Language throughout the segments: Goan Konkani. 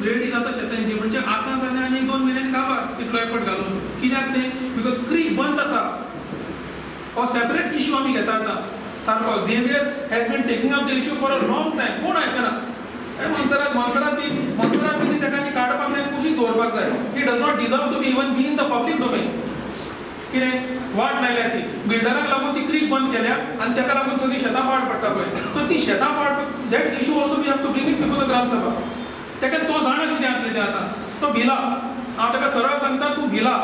रेडी जाता शेतांची. म्हणजे आतां जाल्यार आनी 1-2 म्हयन्यांनी काबार इतलो एफर्ट घालून. कित्याक तें? Because creek बंद आसा. हो सेपरेट इशू आमी घेता आतां सारको. Xavier has been taking up the issue for a long time. कोण आयकना. मोन्सेरात मोन्सेरात बी मोन्सेरात बी ताका आनी काडपाक जाय, कुशीक दवरपाक जाय. He does not deserve to be even be in the public domain. कितें वाट लायल्या ती बिल्डराक लागून ती क्रीक बंद केल्या आनी ताका लागून सगळीं शेतां पाड पडटा पळय. सो ती शेतां पाड, that issue also we have to bring it before the Gram Sabha. ताका तो जाणा कितें जातलें तें. आतां तो भिला. हांव ताका सरळ सांगता, तूं भिला.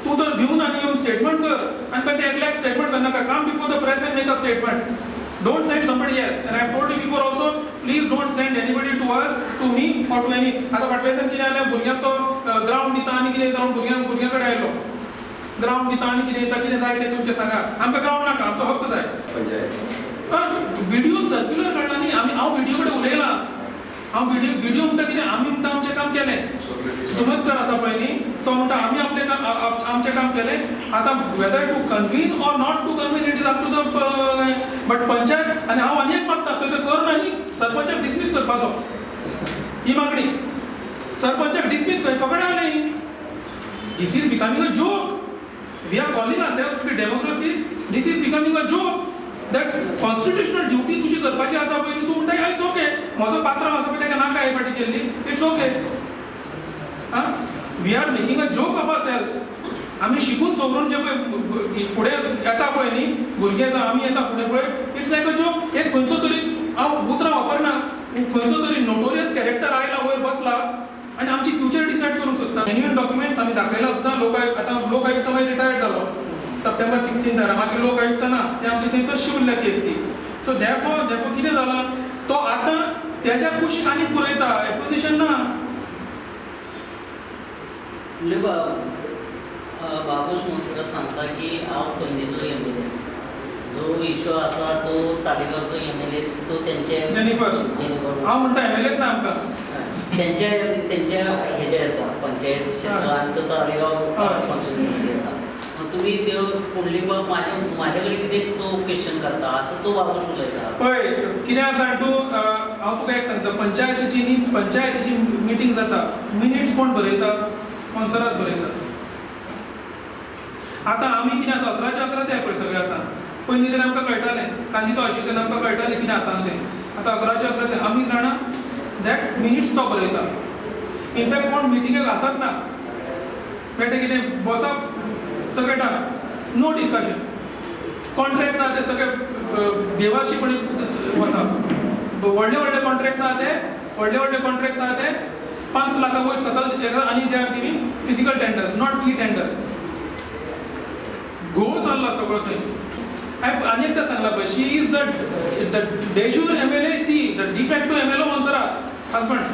तूं तर भिवन आनी येवन स्टेटमेंट कर आनी पण ते एकल्याक स्टेटमेंट करनाका. Come before the press and make a statement. Don't send somebody else. And I have told you before also, please don't send anybody to us, to me or to any. आतां फाटल्या दिसान कितें जालें, भुरग्यांक तो ग्रावंड दिता आनी कितें जावन भुरग्यांक भुरग्यां कडेन आयलो. ग्रावंड दिता आनी कितें दिता, कितें जाय तें तुमचें सांगा. आमकां ग्रावंड नाका, आमचो हक्क जाय. पंचायत. बीडीओन सर्क्युलर काडला न्ही. आमी हांव बीडीओ कडेन उलयलां. हांव बीडीओ बीडीओ म्हणटा कितें, आमी म्हणटा आमचें काम केलें. तुमस्कर आसा पळय न्ही, तो म्हणटा आमी आपलें काम आमचें काम केलें. आतां whether to convene or not to convene, it is up to the, but panchayat. आनी हांव आनी एक मागता, थंय तर करून आनी सरपंचाक डिसमीस करपाचो ही मागणी. सरपंचाक डिसमीस कर. फकत न्ही. This is becoming a joke. We are calling ourselves to be democracy. This is becoming a joke. That constitutional duty तुजी करपाची आसा पळय, तूं म्हणटा it's okay. म्हजो पात्रांव आसा पळय, ताका नाका हे फाटी केल्ली, it's okay. आं, we are making a joke of ourselves. आमी शिकून सवरून जे पळय फुडें येता पळय न्ही भुरगे, जावं आमी येता फुडें पळय, it's like a joke. एक खंयचो तरी, हांव उतरां वापरना, खंयचो तरी नोटोरियस कॅरेक्टर आयला, वयर बसला आनी आमची फ्युचर डिसायड करूंक सोदता. जेन्युइन डॉक्युमेंट्स आमी दाखयला सुद्दां. लोक आतां लोक आयुक्त मागीर रिटायर्ड जालो सप्टेंबर 16. मागीर लोक आयुक्त ना, ते आमचे थंय तशी उरल्या केस ती. सो देरफॉर कितें जालां, तो आतां तेज्या कुशीक आनी पुरयता, एक्विजिशन ना. म्हणजे बाबूश मोन्सेरात सांगता की हांव पणजेचो एमएलए, जो इशू आसा तो तालिगांवचो एमएलए तो तेंचे जेनिफर. जेनिफर. हांव म्हणटा एमएलए ना आमकां. तेंच्या तेंच्या हेजेर येता पंचायत क्षेत्र आनी तो तालिगांव कॉन्स्टिट्युएन्सी येता. मग तुमी त्यो पुंडलीक बाब म्हाज्या म्हाज्या कडेन कितें तो क्वेश्चन करता असो तो बाबूश उलयता. पळय कितें आसा तूं, हांव तुका एक सांगता. पंचायतीची न्ही, पंचायतीची मिटींग जाता, मिनिट्स कोण बरयता? मोन्सेरात बरयता. आतां आमी कितें आसा, 11चे 11 ते पळय सगळे. आतां पयलीं तरी आमकां कळटालें, कांदितो आशिल्ले तेन्ना आमकां कळटालें कितें आतां तें. आतां 11चे 11 ते आमी जाणा that minutes तो बरयता. इनफॅक्ट कोण मिटिंगेक आसत ना. बेठे कितें बसप, सगळें done, no discussion. Contracts आहा ते सगळे बेवारशीपणी वता. व्हडले व्हडले कॉन्ट्रॅक्ट्स आहा ते, व्हडले व्हडले कॉन्ट्रॅक्ट्स आहा ते 5 लाखां वयर सकल आनी they are giving physical tenders, not e tenders. घोळ चल्ला सगळो थंय. हांवें आनी एकदां सांगलां पळय, she is the de jure MLA, ती the de facto MLA Monserrate husband.